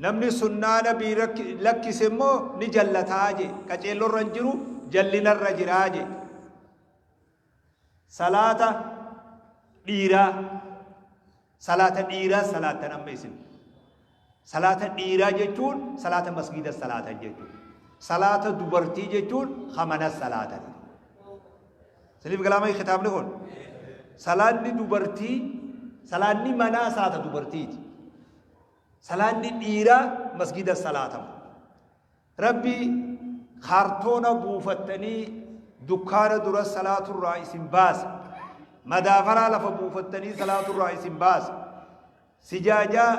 Namni sunnaa nabii lakkise immoo ni jallataa jee. Qaceellorra hin jiru, jallinarra jiraa jee. Salaata dhiiraa, salaata dhiiraa salaattan amma isin. Salaata dhiiraa jechuun salaata masgiida salaatan jechuudha. Salaata dubartii jechuun hamana salaatan. Siniif galaamai kitaabni kun? Salaanni dubartii, salaanni manaa salaata dubartiiti. Salaanni dhiiraa masgiida salaatama. Rabbi kaartoona buufattanii dukkaana dura salaaturraa isin baasa. Madaafaraa lafa buufattanii salaaturraa isin baasa. Sijaajaa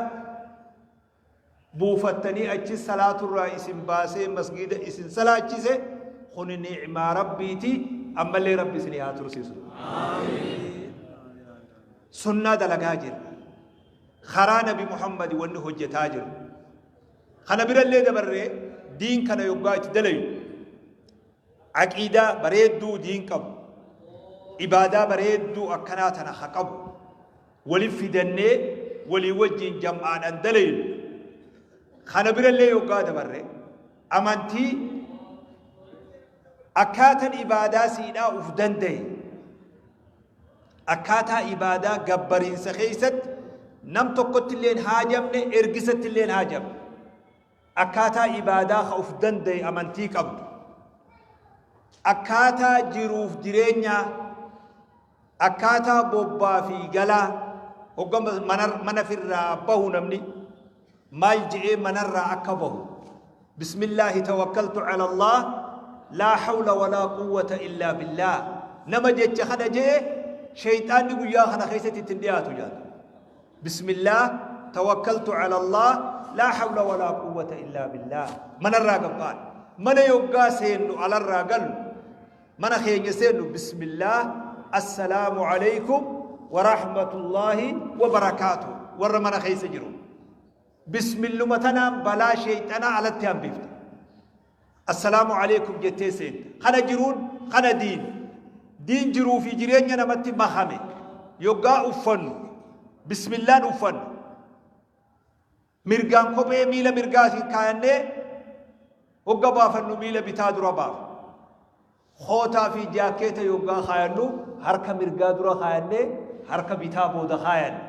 buufattanii achi salaaturraa isin baasee masgiida isin salaachise, kuni ni'maa Rabbiiti, ammallee Rabbi isin haa tursiisu. Sunnaa dalagaa jirra. Karaa Nabi Muhammad wanni hojjetaa jiru. Kana birallee dabarree diin kana yoggaa itti dalayu aqiidaa bareedduu diin qabu, ibaadaa bareedduu akkanaa tana ha qabu walin fidannee walii wajjin jam'aadhaan dalaynu. Kana birallee yoggaa dabarre amantii akkaatan ibaadaa siidhaa uf danda'e, akkaataa ibaadaa gabbariinsa keessatti nam tokkotti illee hin haajamne, ergisatti illee hin haajamne, akkaataa ibaadaa ka uf danda'e amantii qabdu, akkaataa jiruuf jireenyaa, akkaataa bobbaa fi galaa, hogga mana firraa bahu namni maal je'ee manarraa akka bahu, bismillaahi tawakkaltu ala Allah, laa hawla walaa quwwata illaa billaah, nama jecha kana je'e sheyxaanni guyyaa kana keessatti ittiin dhiyaatu jaata. Bismillaah tawakkaltu ala Allah, laa hawla walaa quwwata illaa billaah. Manarraa gabbaan mana yoggaa seennu, alarraa gallu, mana keenya seennu, bismillaah, assalaamu alaykum wa rahmatullaahi wa barakaatu. Warra mana keessa jiru bismilluma tanaan balaa sheeyxanaa alatti hambifte, assalaamu alaykum jettee seenta. Kana jiruun kana diin diin jiruu fi jireenya namatti makame. Yoggaa uffannu bismillaan uffannu, mirgaan kophee miila mirgaatiin kaayannee, hogga baafannu miila bitaa dura baafna. Kootaa fi jaakkeeta yoggaa kaayannu harka mirgaa dura kaayannee harka bitaa booda kaayanna.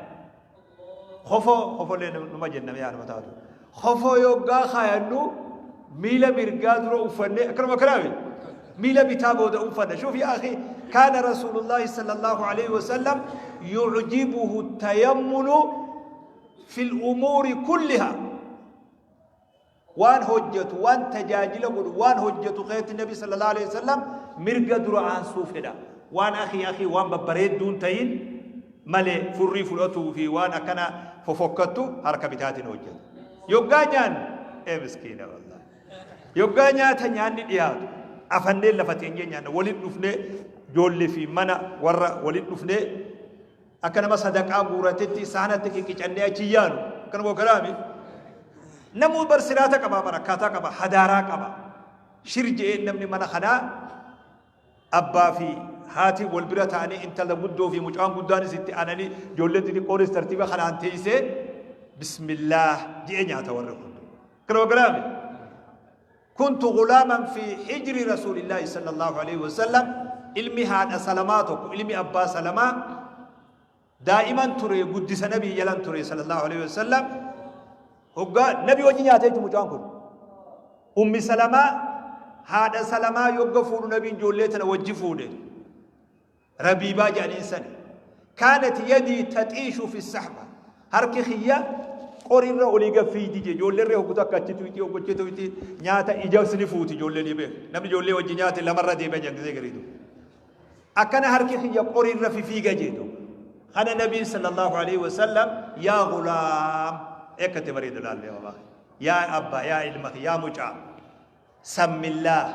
Kofoo, kofolee numa jenna yaa nama taatu. Kofoo yoggaa kaayannu miila mirgaa dura uffannee akkanuma akkanaami. Miila bitaa booda uffanna. Shuuf yaa akhi, kaana rasuulullaahi sallallahu alaihi wasallam yu'jibuhu tayammunu fil umuuri kulliha. Waan hojjetu, waan tajaajila godhu, waan hojjetu keessatti Nabi sallallahu alaihi wasallam mirga dura aansuu fedha. Waan akii akii waan babbareedduun ta'in malee, furrii fudhatuu fi waan akkana fofokkattu harka bitaatiin hojjeta. Yoggaa nyaannu, ee miskiina wallahi. Yoggaa nyaata nyaanni dhiyaatu afannee lafa teenyee nyaanna, waliin dhufnee, ijoollee fi mana warra waliin dhufnee akka nama sadaqaa guuratetti saanatti qiqicannee achi yaanu akkana bookaraami. Namuu bar siraata qaba, bar akkaataa qaba, hadaaraa qaba. Shir je'een namni mana kanaa abbaa fi haati wal bira ta'anii, intala guddoo fi mucaan guddaanis itti aananii, ijoolleen xixiqqoonis tartiiba kanaan teessee bismillaah je'ee nyaata warri kun. Akkana bookaraami. Kuntu ghulaaman fi hijri rasuulillaahi sallallahu alaihi wasallam. Ilmi haadha Salamaa tokko, ilmi abbaa Salamaa, daa'iman ture, guddisa nabii jalan ture sallallahu alaihi wasallam. Hoggaa nabi wajji nyaata jechuun mucaan kun Ummi Salamaa, haadha Salamaa yogga fuudhu nabiin ijoollee tana wajji fuudhe. Rabiibaa jedhaniin sani. Kaanat yadii taxiishu fi sahba. Harki kiyya qorirra olii gad fiigdi jee. Ijoollee irra hoggu takka achi tuyxii, hoggu achi tuyxii, nyaata ija sini fuuti ijoollee ni beeku. Namni ijoollee wajji nyaate lamarra deebi'a jedhan gisee gariitu. Akkana harki kiyya qorirra fifiiga jeetu. Kana Nabiin sallallahu alaihi wasallam, yaa gulaam, eekkatti bareedu laallee, yaa abbaa, yaa ilma, yaa mucaa, sammillaah,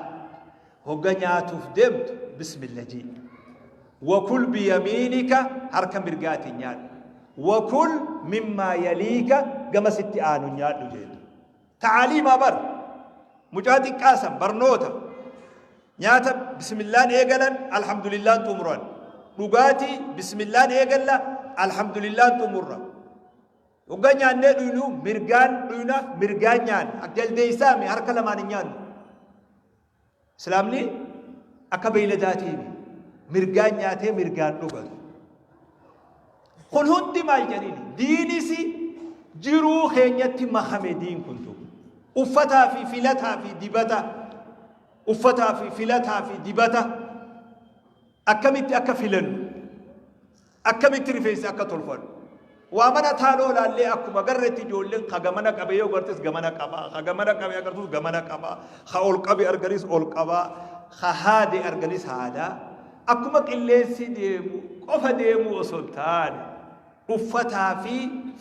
hogga nyaatuuf deemtu bismilla jii, wakul biyamiinika, harka mirgaatiin nyaadhu, wakul mimmaa yaliika, gama sitti aanu nyaadhu jeetu. Ta'aliimaa bar mucaa xiqqaasan barnoota. Nyaata bismillaan eegalan, alhamdulillaan xumuran. Dhugaatii bismillaan eegalla, alhamdulillaan xumurra. Hoggaa nyaannee dhuynu mirgaan dhuyna, mirgaan nyaanna. Akka jaldeeysaami harka lamaan hin nyaannu. Islaamni akka beeyladaatiimi. Mirgaan nyaatee mirgaan dhuga. Kun hundi maal jedhini? Diinis jiruu keenyatti makame diin kuntu. Uffataa fi filataa fi dibata. Uffataa fi filataa fi dibata. Akkamitti akka filannu. Akkamitti rifeensa akka tolfannu. Waa mana taaloo laallee akkuma garretti ijoolleen ka gamana qabee yoo gartes gamana qaba, ka gamana qabee agartus gamana qaba, ka ol qabe arganis ol qaba, ka haade arganis haada. Akkuma qilleensi deemu qofa deemuu osoo hin taane uffataa fi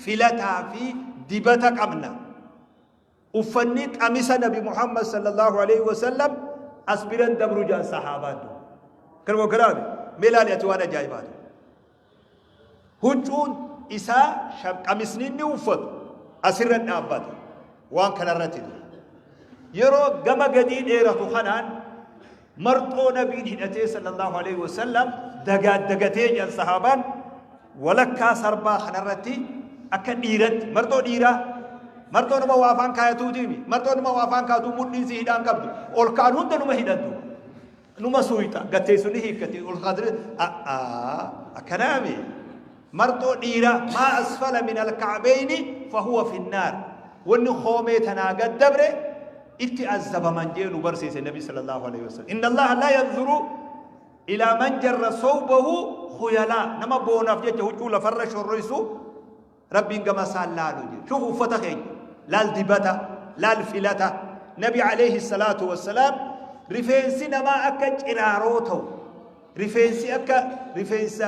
filataa fi dibata qabna. Uffanni qamisa Nabi Muhammad sallallahu alaihi wasallam as biran dabru jaan sahaabaan du. Kanuma kanaami mee ilaali ati waan ajaa'ibaatu. Huccuun isaa qamisni inni uffatu asirra dhaabbata waan kanarratti. Yeroo gama gadii dheeratu kanaan marxoo nabiin hidhatee sallallahu alaihi wasallam dagaaddagatee jedhan sahaabaan walakkaa sarbaa kanarratti akka dhiiratti marxoo dhiiraa marxoo nama waa afaan kaayatuutiimi marxoo nama waa afaan kaayatuu mudhiin si hidhaan qabdu ol ka'an hunda numa hidhantu numa suuyxa gatteessu ni hiikkate ol kaatee akkanaami marxoo dhiiraa maa asfala min alka'beyni fahuwa finnaar wanni koomee tanaa gad dabre itti azzabaman jee nu barsiise nabi sallallahu alaihi wasallam. Inna allaha laa yanzuru ilaa man jarra sawbahu khuyalaa, nama boonaaf jecha huccuu lafarra shorroysu rabbiin gama isaan laalu jee. Shuf uffata keenya laal, dibata laal, filata. Nabi alayhi salaatu wassalaam rifeensi namaa akka ciraaroo ta'u, rifeensi akka rifeensa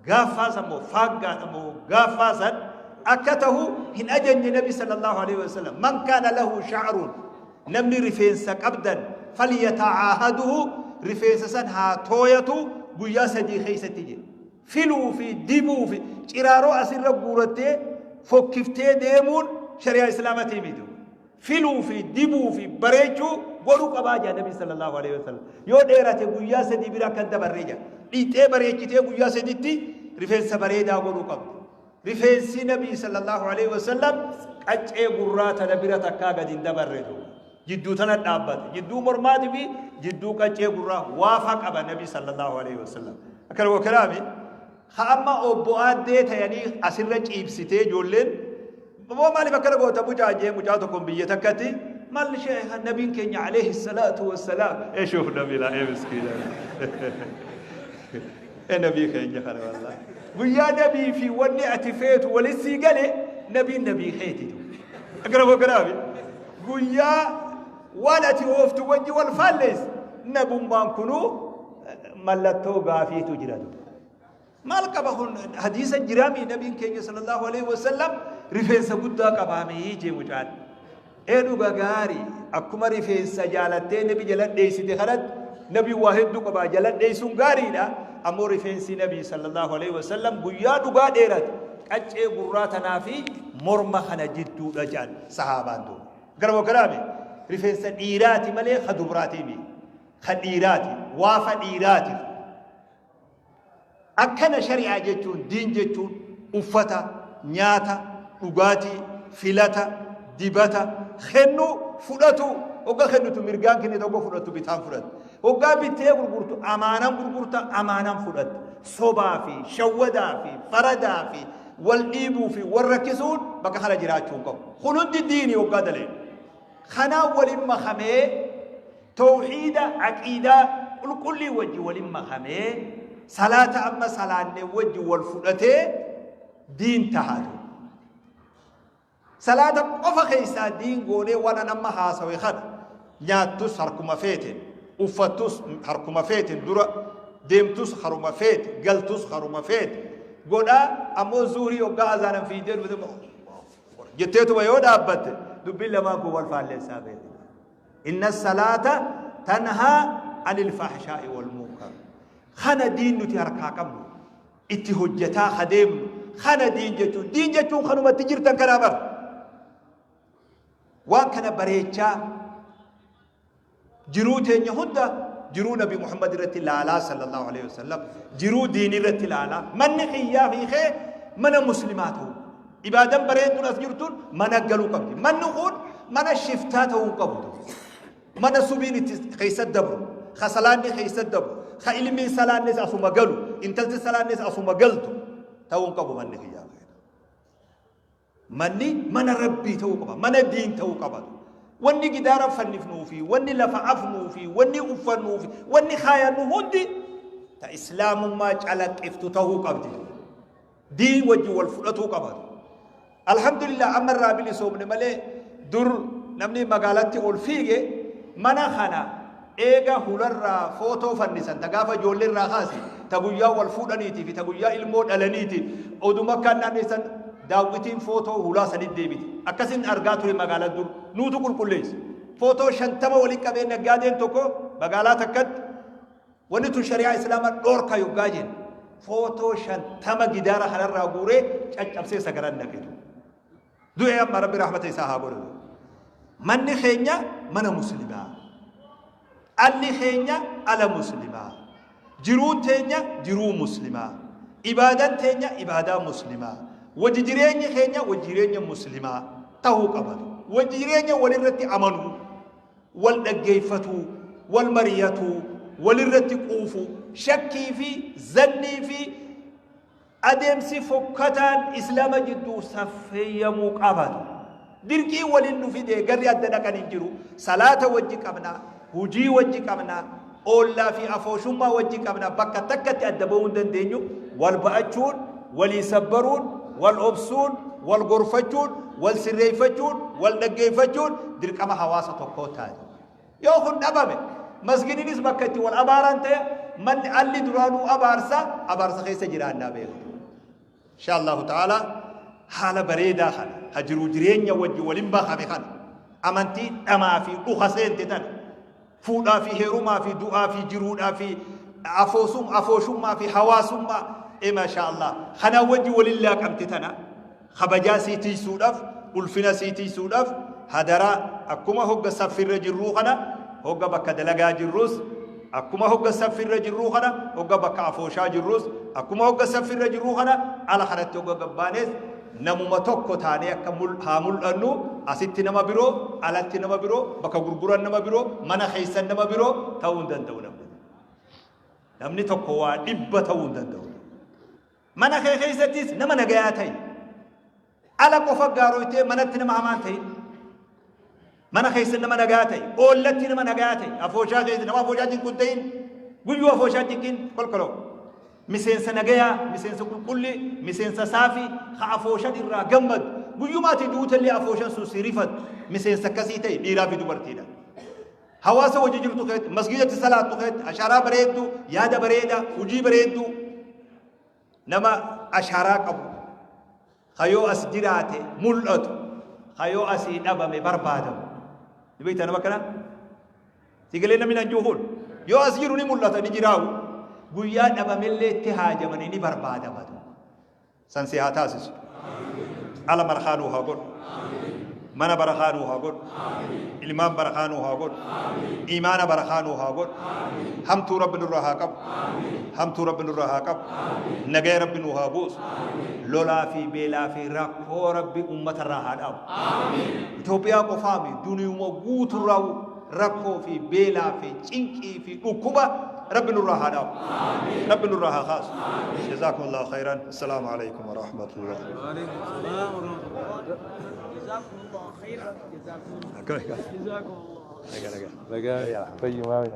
gaaffaa san moo faaggaadha moo gaaffaa san akka tahu hin ajajne nabi sallallahu alaihi wasallam. Man kaana lahu sha'run, namni rifeensa qabdan, falyata'aahaduhu, rifeensa san haa tooyatu guyyaa 3 keessatti jedhe. Filuu fi dibuu fi ciraaroo asirra guurattee fokkiftee deemuun shari'aa islaamatii miti. Filuu fi dibuu fi bareechuu godhuu qabaa jedha nabi sallallahu alaihi wasallam. Yoo dheerate guyyaa 3 bira akka hin dabarree jedha. Dhiixee bareechitee guyyaa 3tti rifeensa bareedaa godhuu qabdi. Rifeensi nabii sallallahu alaihi wasallam qaccee gurraa tana bira takkaa gadi hin dabarre jiru. Jidduu tana dhaabbate. Jidduu mormaatii fi jidduu qaccee gurraa waafa qaba nabi sallallahu alaihi wasallam. Akkana wakalaami. Ha amma obbo aaddee tayanii asirra ciibsitee ijoolleen boo maaliif akkana goota mucaa jee mucaa tokkoon biyya takkatti maal sheekha nabiin keenya alayhi salaatu wassalaam ee shuuf nabi laa ee miskiina ee nabii keenya kana wallahi guyyaa nabii fi wanni ati feetu walis sii gale nabiin nabii keeti akkana bokkanaami guyyaa waan ati ooftu wajji wal faallees nabummaan kunuu mallattoo gaafiitu jira. Maal qaba kun hadiisa jiraami nabiin keenya sallallahu alaihi wasallam rifeensa guddaa qabaamee jee mucaan. Ee dhuga gaarii akkuma rifeensa jaalattee nabi jala dheessite kanatti nabi waa hedduu qabaa jala dheessuun gaariidha. Ammoo rifeensi nabii sallallahu alaihi wasallam guyyaa dhugaa dheerate qaccee gurraa tanaa fi morma kana jidduudha jedhan sahaabaan duuba. Gara waggaraame rifeensa dhiiraati malee ka dubraatii miti. Ka dhiiraati waafa dhiiraati. Akkana shari'aa jechuun, diin jechuun uffata, nyaata, dhugaatii, filata, dibata, kennuu, fudhatu. Hogga kennitu mirgaan kennita, hogga fudhattu bitaan fudhatta. Hoggaa bittee gurgurtu amaanaan gurgurta, amaanaan fudhatta. Sobaa fi shawwadaa fi faradaa fi wal dhiibuu fi wal rakkisuun bakka kana jiraachuu hin qabu. Kun hundi diinii hoggaa daleen. Kanaan waliin makamee Towhiida, aqiidaa, qulqullii wajji walin makamee, salaata amma salaanne wajji wal fudhatee diin taha duuba. Salaata qofa keessaa diin goonee waan an amma haasawe kana nyaattus harkuma feeten, uffattus harkuma feeten dura, deemtus haruma feete, galtus haruma feete godhaa ammoo zuhrii hoggaa azaanan fiidee dhufte jetteetuma yoo dhaabbatte dubbiin lamaan kun wal faalleessaa beekna. Inna salaata tanhaa anil fahshaa'i wal munkar. Kana diin nuti harkaa qabnu itti hojjetaa ka deemnu kana diin jechuun, diin jechuun kanumatti jirtan kanaa bar. Waan kana bareechaa jiruu teenya hunda jiruu Nabi Muhammad irratti laalaa sallallahu alaihi wasallam jiruu diinii irratti laalaa manni kiyyaa fi kee mana muslimaa ta'u. Ibaadan bareedduun as jirtuun mana galuu qabdi. Manni kun mana shiftaa ta'uu hin qabu. Mana subiin itti keessa dabru, ka salaanni keessa dabru, ka ilmiin salaannis asuma galu, intalti salaannis asuma galtu ta'uu hin qabu manni kiyyaa. Manni mana Rabbii ta'uu qaba, mana diin ta'uu qaba. Wanni gidaara fannifnuu fi wanni lafa afnuu fi wanni uffannuu fi wanni kaayannu hundi ta islaamummaa calaqqiftu ta'uu qabdi. Diin wajjin wal fudhatuu qaba. Alhamdulillah, amma irraa bilisoomne malee dur namni magaalatti ol fiige mana kana eega hularraa footoo fannisan, ta gaafa ijoollee irraa kaase, ta guyyaa wal fuudhaniitii fi ta guyyaa ilmoo dhalaniiti, oduma akkaan naanneessan daawwitiin footoo hulaa sanitti deebite. Akkasin argaa ture magaalaa dur nuutu qulqulleesse. Footoo 50 waliin qabee naggaadeen tokko magaalaa takkatti, wanni tun shari'aa islaamaa dhoorka yoggaa jennu, footoo 50 gidaara kanarraa guuree caccabsee sagaran naqetu. Du'ee amma, Rabbi rahmata isaa haa godhatu. Manni keenya mana muslimaa. Alli keenya ala muslimaa. Jiruun teenya jiruu muslimaa. Ibaadan teenya ibaadaa muslimaa. Wajji jireenyi keenya wajji jireenya muslimaa ta'uu qabatu. Wajji jireenya walirratti amanuu, wal dhaggeeffatuu, wal mari'atuu, walirratti quufuu, shakkii fi zannii fi adeemsi fokkataan islaama jidduu saffeeyyamuu qabatu. Dirqii waliin nu fide, garri adda dhaqan hin jiru. Salaata wajji qabna, hujii wajji qabna, oollaa fi afooshummaa wajji qabna. Bakka takkatti adda bahuu hin dandeenyu. Wal ba'achuun, walii sabbaruun, wal obsuun, wal gorfachuun, wal sirreeffachuun, wal dhaggeeffachuun dirqama hawaasa tokkoo taate. Yoo kun dhabame, masgininis bakka itti wal abaaran ta'e, manni alli duraanuu abaarsa, abaarsa keessa jiraannaa beektu. Insha Allahu ta'ala, haala bareedaa kana, ha jiruu jireenya wajji waliin bahame kana, amantii dhamaa fi dhuka seente tana, fuudhaa fi heerumaa fi du'aa fi jiruudhaa fi afooshummaa fi hawaasummaa, masha Allah, kanaa wajji waliin laaqamte tana, kabajaa sii tiisuudhaaf, ulfina sii tiisuudhaaf, hadaraa, akkuma hogga saffirra jirruu kana, hogga bakka dalagaa jirrus, akkuma hogga saffirra jirruu kana, hogga bakka afooshaa jirrus, akkuma hogga saffirra jirruu kana, ala kanatti hogga gabbaanes namuma tokko taanee akka haa mul'annu. Asitti nama biroo, alatti nama biroo, bakka gurguran nama biroo, mana keessan nama biroo ta'uu hin danda'u namni. Namni tokko waa dhibba ta'uu hin danda'u. Mana kee keessattis nama nagayaa ta'i. Ala qofa gaaroytee manatti nama hamaan ta'in. Mana keessa nama nagaa ta'i. Oollatti nama nagaa ta'i. Afooshaa keessa nama afooshaa cinqu hin ta'in. Guyyuu afooshaa cinqin kolkoloo. Miseensa nagayaa, miseensa qulqulli, miseensa saafii, ka afooshan irraa gammadu. Guyyumaati duutallee afooshan sun si rifatu. Miseensa akkasii ta'e, dhiiraa fi dubartiidha. Hawaasa wajji jirtu keessatti, masgiidatti salaattu keessatti, ashaaraa bareedduu, yaada bareedaa, hojii bareedduu, nama ashaaraa qabu, kayoo as jiraate mul'atu, kayoo asii dhabame barbaadamu. Ni beektaa nama kana? Sigalee namni nan jiru kun yoo as jiru ni mul'ata, ni jiraawu. Guyyaa dhabamellee itti haajamanii ni barbaadamatu. San si haa taasisu. Ala barakaa nuu haa godhu. Mana barakaa nuu haa godhu. Ilmaan barakaa nuu haa godhu. Imaana barakaa nuu haa godhu. Hamtuu Rabbi nurraa haa qabu. Hamtuu Rabbi nurraa haa qabu. Nagaya Rabbi nuu haa buusu. Lolaa fi beelaa fi rakkoo Rabbi uummatarraa haa dhaabu. Itoophiyaa qofaami, duniyuma guuturraa rakkoo fi beelaa fi cinqii fi dhukkuba Rabbi nurraa haa dhaabu. Rabbi nurraa haa kaasu. Jazakumullahu khairan. Assalaamu alaikum wa rahmatullah. وعليكم السلام ورحمة الله. جزاكم الله خيرا، جزاكم الله. Nagaa. Nagaa fayyumaa.